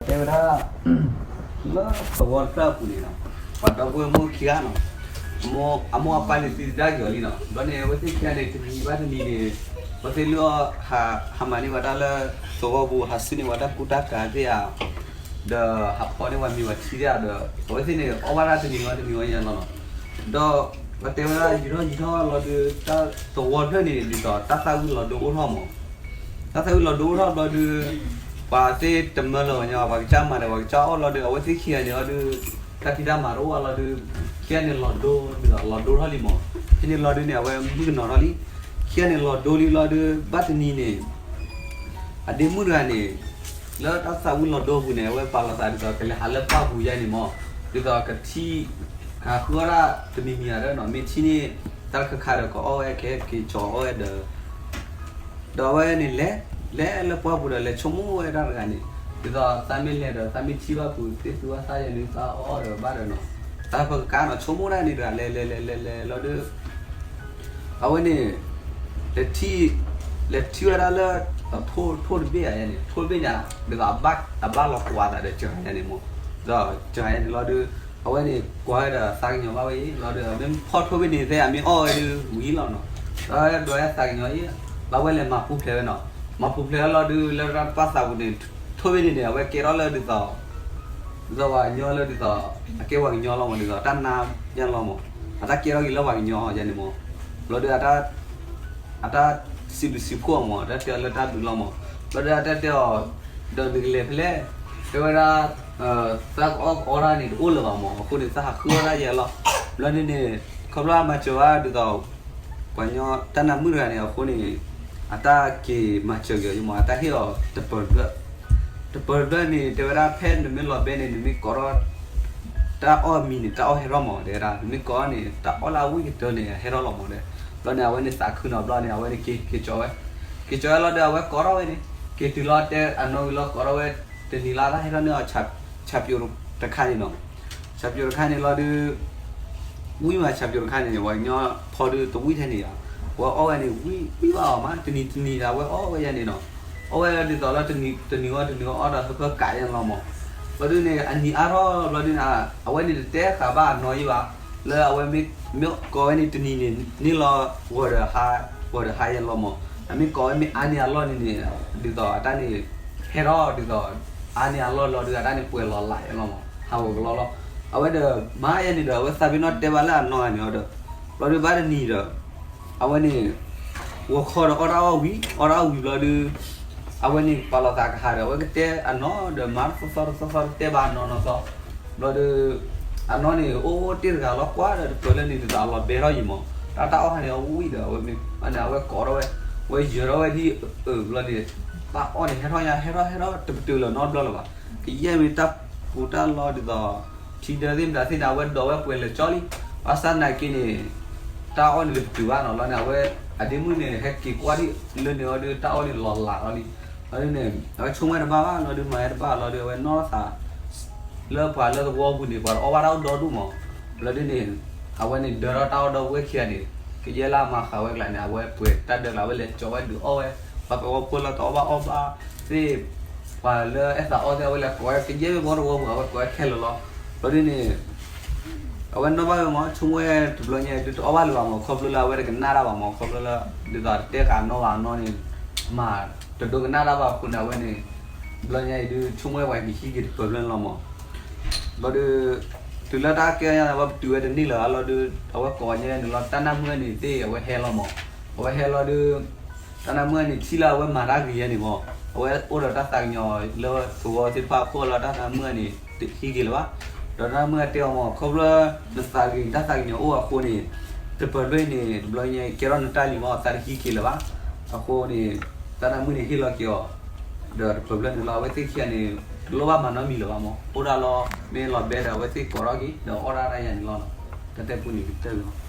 တဲဝဲဒၣ် လၢသဝီတဖျၢၣ်အပူၤန့ၣ်နီၤ, ပှၤဒီပုၢ်ဝဲၢ်မုၣ်ခံဂၤနီၤ, အမိၢ်အပၢ်န့ၣ်သံသဒၣ်က့ၤအီၤလံနီၤ. ဘျီန့ၣ် အဝဲသ့ၣ်ခံဂၤန့ၣ် တနံၤဘၣ်တနံၤန့ၣ် အဝဲသ့ၣ်လုၢ်အီၣ် ဟးမၤန့ၢ်ဝဲဒၣ်လၢသဝီပူၤ, ဟးဆူၣ်န့ၢ်ဝဲဒၣ်ကူတၢ်ကၤသ့ၣ်ဧါ, ဒီးဟးဖီန့ၢ်ဝဲမ့ၤဝဲထံသ့ၣ်ဧါဒီး အဝဲသ့ၣ်န့ၣ် အီၣ်ဘၣ်တၢ်တနံၤဝဲတနံၤဝဲယဲလီၤနီၤ. ဒီးပတဲဝဲဒၣ် ယံာ်ထီၣ်ယံာ်ထီၣ်လီၤဒုး တၢ်သဝီတဖျၢၣ်န့ၣ် ဒ်သိးတၢ်သၣ်ဝံၤလီၤဒိအိၣ်ထီၣ်မး, တၢ်သၣ်ဝံၤလီၤဒိအိၣ်ထီၣ်ဘျီဒုး ပှၤသ့ၣ်တမၢလၢၤဘၣ်ညီ, ပှၤကစၢ်မၤဒီး ပှၤကစၢ်အီၣ်လီၤဒုး အဝဲသ့ၣ်ခံဂၤန့ၣ်လီၤဒုး တၢ်ဖံးတၢ်မၤတအိၣ်ဘၣ်လီၤဒုး ခံဂၤန့ၣ်လီၤဒိဒ်သိးလီၤဒိထီၣ်လံမး. ဖဲန့ၣ်လီၤဒုးန့ၣ် အဝဲမုၣ်ကနီၤထီၣ်လံ. ခံဂၤန့ၣ်လီၤဒိလံလီၤဒုး ဘၣ်တနံၤန့ၣ် အဒ့မုၣ်တဂၤန့ၣ် လၢတၢ်သၣ်ဝံၤလီၤဒိပူၤန့ၣ် အဝဲပာ်လီၤသးဒ်သိး ကလဲၤဟးလၢပှၢ်ပူၤယဲန့ၣ်မး, ဒ်သိးကထံၣ် ကဟးဃုအီၣ်ဒၣ်တမံၤမံၤဧါဒီးနီၤ, မ့ၢ်ထံၣ်န့ၣ် တၢ်တခါခါဒီး ကအီၣ်ဝဲကဟဲက့ၤကၠီၤအီၣ်ဝဲဒီး ဒီးအဝဲန့ၣ်လဲၤ လဲၤလၢပှၢ်ပူၤဒီး လဲၤဆိကမိၣ်ဝဲဒၣ်တဂၤန့ၣ် ဒ်သိးသးမ့ၢ်လဲၤဒီး သးမ့ၢ်ထံၣ်ဘၣ်ပူၤသ့ၣ်သူဘၣ်သးယဲန့ၣ် သးအီၣ်ဒီးဘၣ်ဒီးနီၤ, တၢ်ပကကါနီၤ ဆိကမိၣ်ဒၣ်န့ၣ်တဂၤ လဲၤလဲၤလဲၤလဲၤလဲၤလီၤဒုး အဝဲန့ၣ် လဲၤထံၣ်ဝဲဒၣ်လၢ ထိၣ်တဘ့ၣ်ဧါယဲန့ၣ်, ထိၣ်တဘ့ၣ်ညါ ဒ်သိးအဘၣ်လီၤကွၢ်သးဒီးစှၤယဲန့ၣ်မး, ဒီးစှၤယဲန့ၣ်လီၤဒုး အဝဲန့ၣ် ကွၢ်ဝဲဒီးသးကညီၤဘၣ်ဝဲအံၤလီၤဒုး မ့ၢ်ဖီၣ်ထိၣ်ဘ့ၣ်န့ၣ်သ့ၣ် အမ့ၢ်အီၣ်ဝဲဒုးဝံၤလီၤနီၤ, ဒီးဒွးဝဲသးကညီၤအံၤ လီၤဝဲလဲၤမၤပူၤဖျဲးဝဲနီၤ, မၤပူၤဖျဲးဝဲလီၤဒုး လၢတၢ်ပာ်သးပူၤန့ၣ် ထိၣ်ဘ့ၣ်န့ၣ်န့ၣ် အဝဲကဲထီၣ်လၢဒ်သိး ဒ်သိးပှၤကညီလၢဒ်သိး အကဲပှၤကညီလီၤမး ဒ်သိးတၢ်နါယဲလီၤမး, အတၢ်ကဲထီၣ်က့ၤလၢပှၤကညီယဲန့ၣ်မး, လီၤဒုး အတၢ်စံးဘျုးစံးဖှိၣ်အီၤမး တၢ်တဲအီၤလၢတၢ်ဘျုးလီၤမး, လီၤဒုး အတၢ်တဲအီၤ ဒီးနကလဲၤဖဲလဲၣ်, တဲဝဲဒၣ် သးကအီၣ်ကအီတၢ်န့ၣ် တအိၣ်လၢၤဘၣ်မး, အဃိန့ၣ် သးဟးဃုအီၣ်တၢ်ယဲလီၤ, ဘျီန့ၣ်န့ၣ် ခီဖျိမၤစၢၤဘၣ်ဒ်သိး ပှၤကညီတၢ်နါမုၣ်တဂၤန့ၣ် အဃိန့ၣ် အတၢ်က့ၤမၤစၢၤက့ၤအီၤမး အတၢ်ဟ့ၣ်အီၤတပၢၤတဖျၢၣ် တပၢၤတဖျၢၣ်န့ၣ် တဲဝဲဒၣ်ဖဲနမ့ၢ်လီၤဘဲန့ၣ် နမ့ၢ်ကိးထီၣ် တၢ်အီၣ်မံၤန့ၣ် တၢ်အီၣ်ဟဲထီၣ်မး တဲဝဲဒၣ် နမ့ၢ်ကိးန့ၣ် တၢ်အီၣ်လၢအဝံၣ်ကတၢၢ်န့ၣ် ဟဲထီၣ်လီၤမးဒီး ဘျီန့ၣ် အဝဲန့ၣ်သးခုနီၤ ဘျီန့ၣ် အဝဲန့ၣ်က့ၤက့ၤကၠီဝဲ, က့ၤကၠီဝဲလီၤဒီး အဝဲကိးထီၣ်ဝဲန့ၣ် က့ၤတုၤလီၤတဲအနီၢ်ဝံၤလီၤ ကိးထီၣ်ဝဲ တနံၤလၢ်တၢ်ဟဲထီၣ်န့ၢ်အီၤ ဆးပၠိတခါန့ၣ်နီၤ, ဆးပၠိတခါန့ၣ်လီၤဒုး ဝံၣ်မး ဆးပၠိတခါန့ၣ် ပှၤကညီဖီဒုးတဝံၣ်ထဲန့ၣ်ယါ, ပှၤအီၣ်ဝဲန့ၣ် ဝံၣ်ဝံၣ်ဘၣ်အီၤမး တနံၤတနံၤဒီး အဝဲအီၣ်ဝဲယဲန့ၣ်နီၤ, အီၣ်ဝဲဒ်သိးလၢ တနံၤဂီၢ်တနံၤဂီၢ်အီၣ်ဒီးသပှၢ်ကးယဲန့ၣ်လီၤမး, ဘျီဒုးန့ၣ် အနံၤအါထီၣ်ဘျီဒုးန့ၣ် အဝဲန့ၣ်တတဲဃာ်ဘၣ်အနီၢ်ယံဘၣ်, လၢအဝဲမ့ၢ်ကိးဝဲန့ၣ် တနံၤန့ၣ် န့ၢ်လီၤ ဂီၤဒီးဟါယဲလီၤမး, အမ့ၢ်ကိးဝဲမ့ၢ်အါန့ၢ်အလီၢ်န့ၣ်န့ၣ် ဒ်သိးအတၢ်န့ၣ် ဟဲထီၣ်ဒ်သိး အါန့ၢ်အလီၢ်လီၤဒုး အတၢ်န့ၣ်ပှဲၤလီၤလးယဲလီၤမး ဟးဂီၤကလီလီၤ, အဝဲဒီးမၤယဲန့ၣ်ဒီး အဝဲသးပ့ၤနီၣ်တဲဘၣ်လၢအနီၢ်ဂၤန့ၣ်အီၤဒီး ဘျီဒုးဘၣ်တနံၤဒီး အဝဲန့ၣ် ဂီၤခီဒီးအီၣ်တၢ်အီၣ်ဝံၤ အီၣ်တၢ်အီၣ်ဝံၤဘျီဒုး အဝဲန့ၣ်ပာ်လီၤသးကဟးဒီး အဝဲကတဲအနီၢ်ဒီးမၤတသီသီတသီသီတတဲဘၣ်အနီၢ်နီၢ်သီ, ဘျီဒုး အနီၢ်န့ၣ် အိၣ်တ့ၢ်တဂၤလီၤကွၢ်ဒီးတပၢၤလၢန့ၣ်ဒ်သိးအလီၤဘဲထီၣ်ယံၤမး, တၢ်တၢ်အီၣ်ခါန့ၣ်အဝံၣ်ဒီး အဝဲမ့ၢ်န့ၣ် အဝဲကိးထီၣ်ဝဲ, ဝဲယၢၤထီၣ်ဝဲဒ်အဘျီန့ၣ် တၢ်အီၣ်န့ၣ် ဟဲထီၣ်ညါ ဟဲထီၣ်ဟဲထီၣ်တပတုာ်လၢၤနီတဘျီလၢၤဘၣ်, ကယဲၢ်မ့ၢ်တၢ်ပူၤတၢ်လီၢ်ဒ်သိး ထံဒၢသ့ၣ်မတၤသ့ၣ်န့ၣ် အဝဲဒိးဝဲပှဲၤလၢာ်ကၠီလံ, ဘၣ်ဆၣ်သနာ်က့န့ၣ် တၢ်အီၣ်န့ၣ်တပတုာ်ဘၣ်နီၤ, လီၤန့ၣ် အဝဲ အဒ့မုၣ်န့ၣ် ဟဲက့ၤကွၢ်ဒ်လၢန့ၣ်အီၤဒုး တၢ်အီၣ်န့ၣ်လီၤလးလီၤလံ, လီၤဒုးန့ၣ် အဝဲဆိကမိၣ်တဘၣ်ဘၣ် လီၤဒုးမၤဝဲတဘၣ်လီၤဒုး အဝဲနီၢ်သး လၢပှၤလၢသဝီပူၤန့ၣ် ပှၤတအီၣ်ဘၣ်တၢ်အိၣ်ဒီဒူၣ်မး, လီၤဒုးန့ၣ် အဝဲန့ၣ်ဒၢထီၣ်တၢ်အီၣ်ဒီပုၢ်ဝဲၢ်ခံဂၤန့ၣ် ကယဲၢ်လၢအမၤဃာ်ဝဲကျါန့ၣ် အဝဲပှဲၤတၢ်ဒၢကျါ အဝဲလဲၤကၠီဝဲဒုးအီၣ်ဝဲ, ပှၤသဝီဖိလၢတအီၣ်ဘၣ်အီၣ်ဘၣ်သ့ၣ် ပှၤလၢအဲၣ်သးအီၣ်သ့ၣ် အဝဲလဲၤကိးဝဲ ကယဲၢ်မ့ၢ်ဘီသဝီပူၤ အဝဲကိးဝဲခဲလၢာ်လီၤ, လီၤဒုးန့ၣ် အဝဲနီၢ်ဘၣ်ဝဲမး ဆိကမိၣ်ဝဲတဘျီညါအံၤဒုး တအီၣ်ဘၣ်လၢၤဘၣ်မး ခီဖျိလၢအဝဲတကနၣ်တၢ်ဘၣ်မး ခီဖျိလၢ ဒ်သိးတတဲဃာ်နီၢ်ဘၣ်နီၢ်န့ၣ် မၤတဒိကနၣ်တၢ်ဘၣ်အဃိန့ၣ် အဝဲန့ၣ် တဘျီညါအံၤဒုး ဆိကမိၣ်ဝဲပှၤကဟံးက့ၤတပၢၤဖျၢၣ်န့ၣ်လီၤမး, ဘျီဒုး တုၤလၢတၢ်ကဲညါန့ၣ် အဝဲပတုာ်ဝဲတန့ၢ်လၢၤဘၣ်လီၤဒုး အဝဲကိးညါန့ၣ်လီၤ တၢ်နၢ်မုၣ်န့ၣ်သ့ၣ် အဝဲဟဲလီၤမး, အဝဲဟဲလီၤဒုး တၢ်နၢ်မုၣ်န့ၣ် ထံၣ်လၢအဝဲမၤတၢ်ဂ့ၤယဲန့ၣ်မး, အဝဲအိၣ်ဒီးတၢ်သးကညီၤလၢသဝီသ့ၣ်တဖၣ်အဃိလီၤ တၢ်နၢ်မုၣ်န့ၣ် တဟံးက့ၤလၢၤဘၣ်, ဒီးတၢ်နၢ်မုၣ်တဲအီၤမး ခီဖျိ နသးဂ့ၤနတၢ်သးကညီၤအိၣ်အဃိန့ၣ် တပၢၤဖျၢၣ်န့ၣ် တဘျီညါအံၤကဲထီၣ်နတၢ်လံမး သးတဟံးက့ၤလၢၤဘၣ်, အဃိန့ၣ် တၢ်နၢ်မုၣ်န့ၣ်ဟ့ၣ်လီၤက့ၤအီၤ ဒီးတပၢၤဖျၢၣ်န့ၣ်လီၤ အဝဲသ့ၣ်ခံဂၤန့ၣ် တလိၣ်ဘၣ်မၤနီတမံၤလၢၤဘၣ်မး အိၣ်ဒၣ်လီၤ မ့ၢ်လီၤဘဲဒီး အဝဲသ့ၣ်ကိးထီၣ်က့ၤ ဒီးအီၣ်ဒၣ်တၢ်ယၤန့ၣ်လီၤ, တၢ်တဲပူန့ၣ်ကတၢၢ်လီၤ.